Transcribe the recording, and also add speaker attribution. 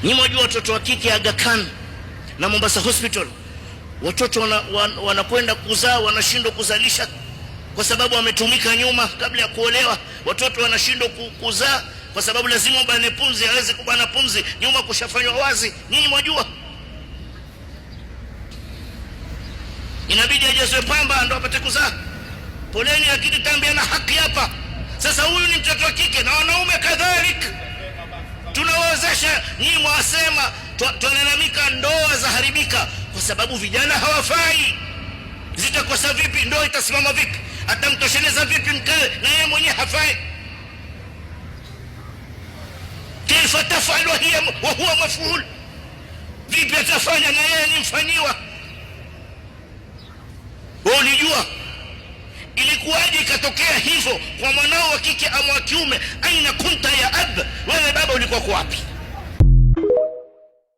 Speaker 1: Nyi mwajua watoto wa kike Aga Khan na Mombasa Hospital, watoto wanakwenda kuzaa wanashindwa kuzalisha kwa sababu wametumika nyuma kabla ya kuolewa. Watoto wanashindwa kuzaa kwa sababu lazima ubane pumzi, aweze kubana pumzi, nyuma kushafanywa wazi. Nyinyi mwajua, inabidi ajazwe pamba ndo apate kuzaa. Poleni, lakini tambia na haki hapa. Sasa huyu ni mtoto wa kike na wanaume kadhalika tunawezesha. Nyinyi mwasema twalalamika ndoa zaharibika kwa sababu vijana hawafai. Zitakosa vipi? Ndoa itasimama vipi? Atamtosheleza vipi mkewe na yeye mwenyewe hafai? Kaifa tafal wa huwa maful, vipi atafanya na yeye ni mfanyiwa? Wewe ulijua ilikuwaje ikatokea hivyo kwa mwanao wa kike ama wa kiume? Aina kunta ya ab, wewe baba ulikuwa wapi?